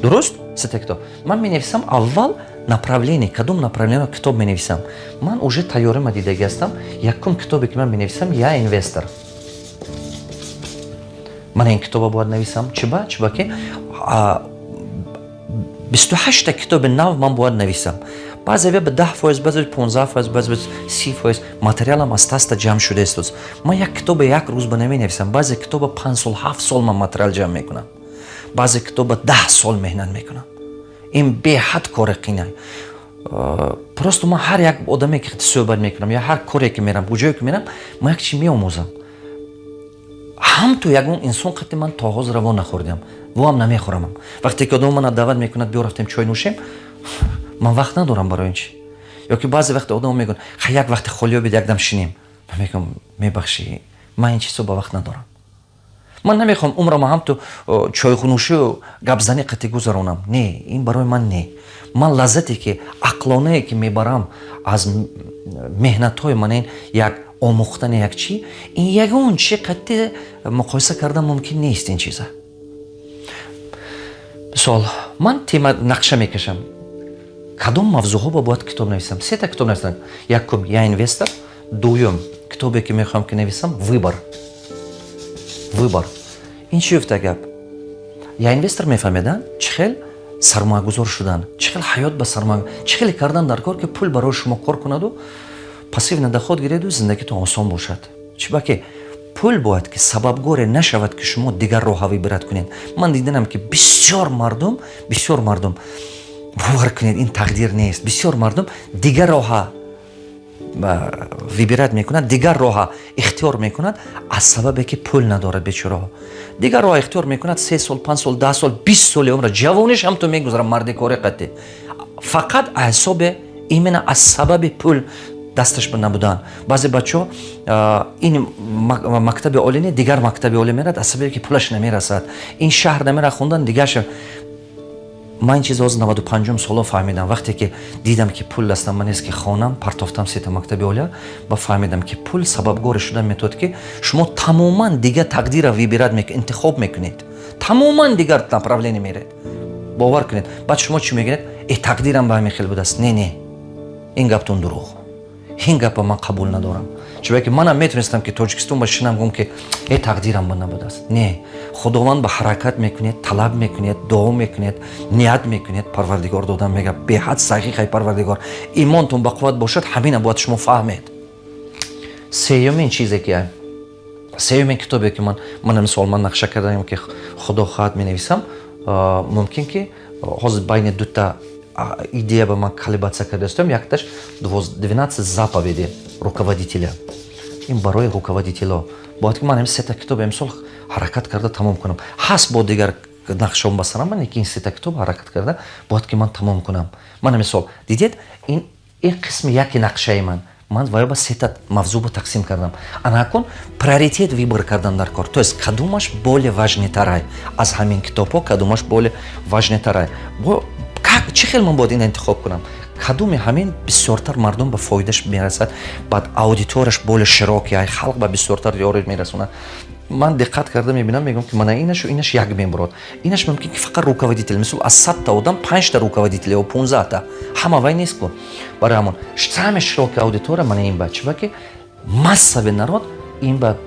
дуруст, сета китоб ман менависам. Аввал направление, кадом направление китоб менависам, ман уже тайёрима дидагӣ ҳастам. Якум китобе, ки ман менависам, «Я инвестор». Ман ин китоба бояд нависам. Чиба? Чиба ки 28-та китоби нав ман бояд нависам. Баъзе ба 10%, баъзе 15%, баъзе 30% материалам аста аста ҷамъ шуда истоз. Ман як китоба як рӯз ба наменависам. Баъзе китоба 5 сол, 7 сол ман материал ҷамъ мекунам, баъзе китоба 10 сол меҳнат мекунам. Ин беҳад кори қинай. Просто ман ҳар як одаме, ки суҳбат мекунам ё ҳар коре ки мерам, куҷое ки мерам, ман як чи меомӯзам. Ҳамту ягон инсон қати ман то ҳозир раво нахӯрдиам, воам намехӯрамам. Вақте ки одам мана даъват мекунад, биё рафтем чой нӯшем, ман вақт надорам барои ин чи. Ё ки баъзе вақте одам мегӯяд: «Ха, як вақте холӣ ёбед, якдам шинем», ман мегӯям: «Мебахшӣ, ман ин чизо ба вақт надорам». Ман намехоҳам умрама ҳамту чойхунӯшию гапзанӣ қати гузаронам. Не, ин барои ман не. Ман лаззате, ки ақлонае, ки мебарам аз меҳнатҳои ман, ин як омӯхтани як чӣ, ин ягон чи қати муқоиса кардан мумкин нест ин чиза. Мисол, ман тема, нақша мекашам, кадом мавзӯъҳо ба бояд китоб нависам. Сета китоб нависам. Якум — «Я инвестор», дуюм китобе, ки мехоҳам ки нависам, «Выбор». Выбор ин чӣ гуфта гап? «Я инвестор» мефаҳмеда, чӣ хел сармоягузор шудан, чӣ хел ҳаёт ба сармоя, чӣ хеле кардан дар кор, ки пул барои шумо кор кунаду пассивный доход гиреду зиндагитон осон бошад. Чӣ ки пул бояд ки сабабгоре нашавад, ки шумо дигар роҳа выбирать кунед. Ман диданам, ки бисёр мардум, бисёр мардум, бовар кунед, ин тақдир нест, бисёр мардум дигар роҳа выбирать мекунад, дигар роҳа ихтиёр мекунад аз сабабе ки пул надорад. Бечораҳо дигар роҳа ихтиёр мекунад. 3 сол, 5 сол, 10 сол, 20 соли умра, ҷавониш ҳамту мегузарад мардикори қатӣ, фақат ҳисобе именно аз сабаби пул дасташ ба набудан. Баъзе бачаҳо ин мактаби олӣ не, дигар мактаби олӣ мерад аз сабабе ки пулаш намерасад, ин шаҳр намерад хондан, дигар шаҳр. Ман ин чиз ҳозир 95-ум соло фаҳмидам. Вақте ки дидам, ки пул дастам ман нест, ки хонам, партофтам сета мактаби олия ва фаҳмидам, ки пул сабабгоре шуда метавад, ки шумо тамоман дигар тақдира выбирать, интихоб мекунед, тамоман дигар направление меред. Бовар кунед, баъд шумо чӣ мегӯед? «Э, тақдирам ба ҳамин хел будааст». Не, не, ин гаптон дурӯғ, ин гапа ман қабул надорам. Чунки манам метавонистам, ки Тоҷикистон ба шинам, гум, ки э, тақдирам ба набудааст. Не, Худованд ба ҳаракат мекунед, талаб мекунед, дуо мекунед, ният мекунед, Парвардигор додам мега. Беҳад саҳиқай Парвардигор. Имонтон ба қувват бошад, ҳамина бояд шумо фаҳмед. Сеюмин чизе ки, сеюмин китобе, ки ман, мисол, ман нақша кардаем, ки Худо хоҳад, менависам, мумкин ки ҳозир байни дута идея ба ман колебаться кардаистам. Якташ — «12 заповеди руководителя». Ин барои руководитело бояд, ки ман ҳами сета китоб имсол ҳаракат карда тамом кунам. Ҳаст бо дигар. Нақшаом ба сарам, ки ин сета китоб ҳаракат карда бояд, ки ман тамом кунам. Мана мисол, дидед, ин қисми яки нақшаи ман. Ман ваё ба сета мавзӯъ тақсим кардам. Ана акун приоритет выбор кардан дар кор, то есть кадомаш более важный тарай аз ҳамин китобҳо, кадомаш более важный тарай, чӣ хел ман бояд ин интихоб кунам, кадоми ҳамин бисёртар мардум ба фоидаш мерасад, баъд аудиторияш более широкий ай, халқ ба бисёртар ёрӣ мерасонад. Ман диққат карда мебинам, мегӯям, ки мана инашу инаш як мебурод, инаш мумкин ки фақат руководитель, мисол, аз 100-та одам панҷта руководитель ё 15-та, ҳама вай нест ку. Барои ҳамон самый широкий аудитория мана ин ба чиба, ки массовый народ ин ба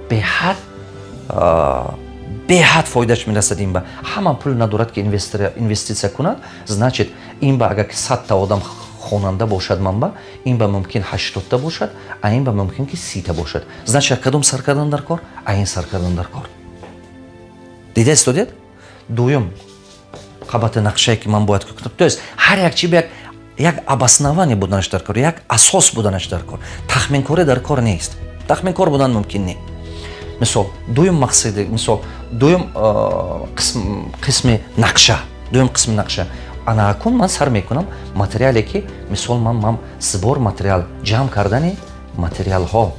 беҳад фоидаш мерасад. Ин ба ҳама пул надорад, ки инвеститсия кунад. Значит, ин ба агар ки 100-та одам хонанда бошад, манба ин ба мумкин 80-та бошад, а ин ба мумкин ки 30-та бошад. Значит, кадом сар кардан дар кор? А ин сар кардан дар кор. Дида истодед, дуюм қабати нақшае, ки ман бояд кунам, то есть ҳар як чи ба як обоснование буданаш дар кор, як асос буданаш дар кор. Тахминкорӣ дар кор нест, тахминкор будан мумкин не. Мисол, дуюм мақсади, мисол, дуюм қисми нақша, дуюм қисми нақша. Ана акун ман сар мекунам материале, ки мисол ман сбор материал, ҷамъ кардани материалҳо,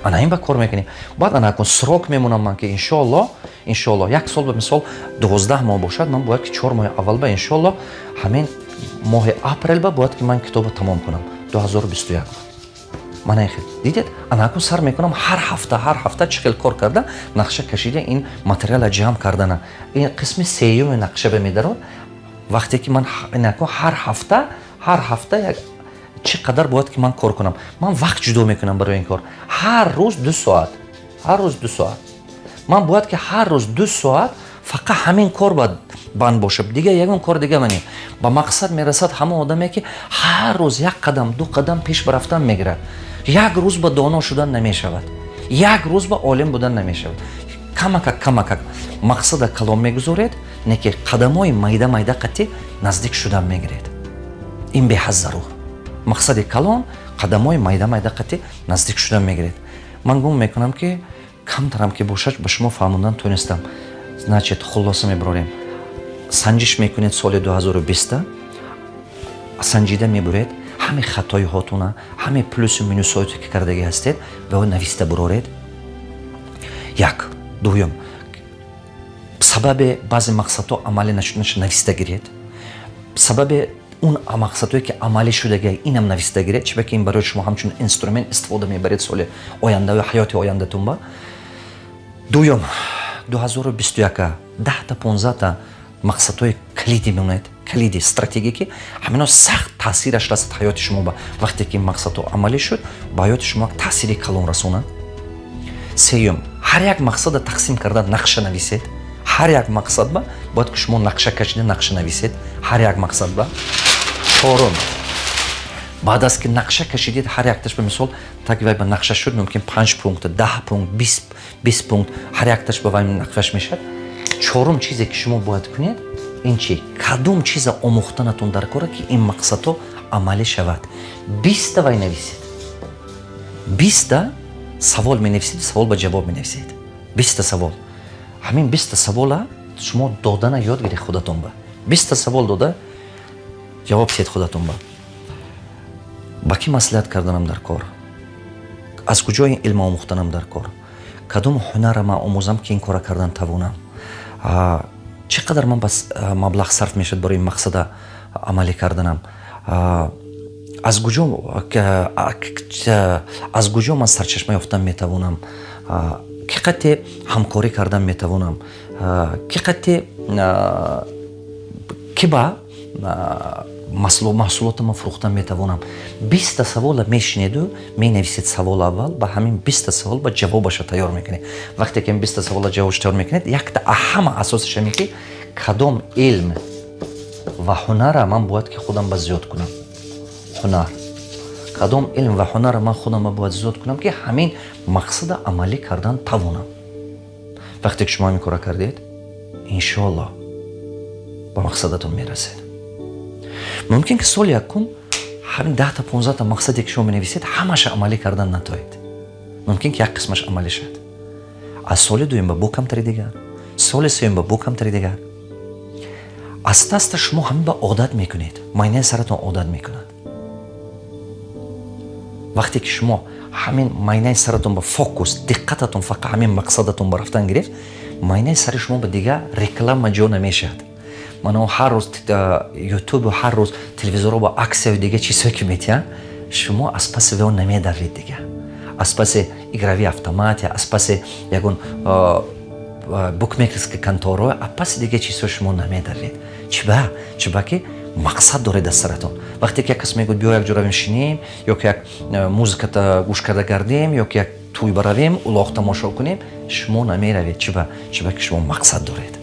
ана ин ба кор мекунем. Баъд ана акун срок мемонам ман, ки иншоалло, иншоалло, як сол ба мисол 12 моҳ бошад, ман бояд ки 4 моҳи аввал ба, иншоалло, ҳамин моҳи апрел ба бояд ки ман китоба тамом кунам 2021. Мана ин хел, дидед, ана акун сар мекунам ҳар ҳафта, ҳар ҳафта чӣ хел кор карда, нақша кашида, ин материала ҷамъ кардана. Ин қисми сеюми нақша ба медарод. Вақте ки ман инако ҳар ҳафта, ҳар ҳафта як чӣ қадар бояд ки ман кор кунам, ман вақт ҷудо мекунам барои ин кор. Ҳар рӯз 2 соат, ҳар рӯз 2 соат ман бояд ки ҳар рӯз 2 соат фақат ҳамин кор бояд банд бошад, дигар ягон кор дига мане. Ба мақсад мерасад ҳамон одаме, ки ҳар рӯз як қадам, ду қадам пеш ба рафтан мегирад. Як рӯз ба доно шудан намешавад, як рӯз ба олим будан намешавад. Камакак, камакак мақсада калом мегузоред, не ки қадамҳои майда майда қатӣ наздик шудан мегиред. Ин беҳад зарур. Мақсади калон, қадамҳои майда майда қатӣ наздик шудан мегиред. Ман гумон мекунам, ки камтарам ки бошад, ба шумо фаҳмондан тонистам. Значит, хулоса мебарорем: санҷиш мекунед соли 2020, санҷида мебуред ҳаме хатоиҳотуна, ҳаме плюсу минусҳое, ки кардагӣ ҳастед, ба нависта буроред. Як. Дуюм, сабаби баъзе мақсадҳо амалӣ нашуданаш нависта гиред. Сабаби он мақсадҳое, ки амалӣ шудага, инам нависта гиред, чиба ки ин барои шумо ҳамчун инструмент истифода мебаред соли оянда ё ҳаёти ояндатун ба. Дуюм, 2021 10-та, 15-та мақсадҳои калидӣ мемонед, калиди стратегия, ки ҳамино сахт таъсираш расад ҳаёти шумо ба. Вақте ки мақсадҳо амалӣ шуд, ба ҳаёти шумо таъсири калон расонад. Сеюм, ҳар як мақсада тақсим карда нақша нависед. Ҳар як мақсад ба бояд ки шумо нақша кашида, нақша нависед ҳар як мақсад ба. Чорум, баъд аз ки нақша кашидед ҳар якташ ба, мисол, так вай ба нақша шуд, мумкин панҷ пункт, 10 пункт, 20 пункт, ҳар якташ ба вай нақшаш мешавад. Чорум чизе, ки шумо бояд кунед, ин чи? Кадом чиза омӯхтанатон дар кора, ки ин мақсадҳо амалӣ шавад? 20-та вай нависед, 20-та савол менависед, савол ба ҷавоб менависед, 20-та савол. Ҳамин 20-та савола шумо додана ёд гиред худатон ба. 20-та савол дода ҷавоб диҳед худатон ба. Ба кӣ маслиҳат карданам дар кор, аз куҷо ин илм омӯхтанам дар кор, кадом ҳунара ман омӯзам, ки ин кора кардан тавонам, чӣ қадар ман бас маблағ сарф мешавад барои ин мақсада амалӣ карданам, аз куҷо ман сарчашма ёфтан метавонам, кӣ қате ҳамкорӣ кардан метавонам, кӣ қате, кӣ ба маҳсулотама фурӯхтан метавонам. 20-та савола мешинеду менависед. Савол аввал ба ҳамин 20-та савол ба ҷавобаша тайёр мекунед. Вақте ки 20-та савола ҷавобаш тайёр мекунед, якта ҳама асосаш ҳамин, ки кадом илм ва ҳунара ман бояд ки худам ба зиёд кунам, ҳунар, кадом илм ва ҳунара ман худам бояд зиёд кунам, ки ҳамин мақсада амалӣ кардан тавонам. Вақте ки шумо ҳамин кора кардед, иншоалло, ба мақсадатон мерасед. Мумкин ки соли якум ҳамин 10-та, 15-та мақсаде, ки шумо менависед, ҳамаша амалӣ кардан натоед. Мумкин ки як қисмаш амалӣ шавад. Аз соли дуюм ба бо камтари дигар. Соли сеюм ба бо камтари дигар. Аста аста шумо ҳамин ба одат мекунед, майнаи саратон одат мекунад. Вақте ки шумо ҳамин майнаи саратон ба фокус, диққататон фақат ҳамин мақсадатон ба рафтан гирифт, майнаи сари шумо ба дигар реклама ҷо намешавад. Мана, ҳар рӯз ютубу, ҳар рӯз телевизорро ба аксияю дига чизҳое ки метиҳанд, шумо аз паси вео намедавед дига, аз паси игровые автоматы, аз паси ягон букмекерский конторо, аз паси дига чизҳо шумо намедавед. Чиба? Чиба ки мақсад доред аз саратон. Вақте ки як кас мегӯяд: «Биё, як ҷо равем, шинем, ё ки як музиката гӯш карда гардем, ё ки як тӯй баравем, улоқ тамошо кунем», шумо намеравед. Чиба? Чиба ки шумо мақсад доред.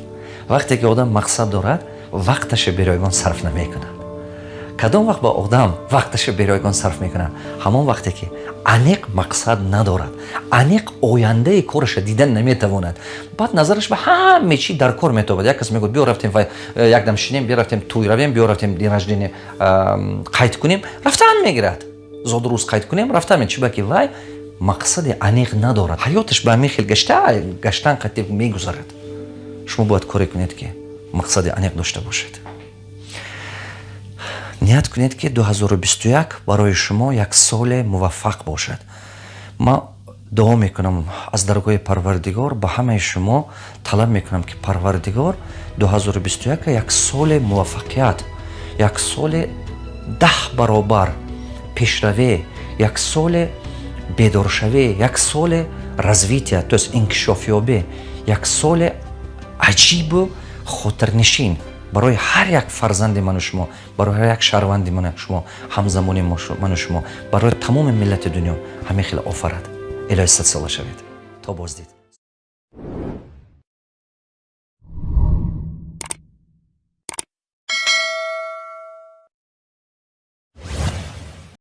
Вақте ки одам мақсад дорад, вақташа беройгон сарф намекунад. Кадом вақт ба одам вақташа беройгон сарф мекунад? Ҳамон вақте ки аниқ мақсад надорад, аниқ ояндаи кораша дидан наметавонад. Баъд назараш ба ҳаме чӣ дар кор метобад. Як кас мегӯяд: «Биё, рафтем, якдам шинем, биё, рафтем, тӯй равем, биё, рафтем, день рождения қайд кунем», рафтан мегирад, зодрӯз қайд кунем, рафтан. Чиба ки вай мақсади аниқ надорад, ҳаёташ ба ҳамин хел гашта гаштан қатиб мегузарад. Шумо бояд коре кунед, ки мақсади аниқ дошта бошед. Ният кунед, ки 2021 барои шумо як соли муваффақ бошад. Ман дуо мекунам аз даргоҳи Парвардигор, ба ҳамаи шумо талаб мекунам, ки Парвардигор 2021 як соли муваффақият, як соли 10 баробар пешравӣ, як соли бедоршавӣ, як соли развития, то есть инкишофёбӣ, як соли аҷибу хотирнишин барои ҳар як фарзанди ману шумо, барои ҳар як шаҳрванди ману шумо, ҳамзамони ману шумо, барои тамоми миллати дунё ҳамин хел офарад. Илоҳи 100 сола шавед. То боздид.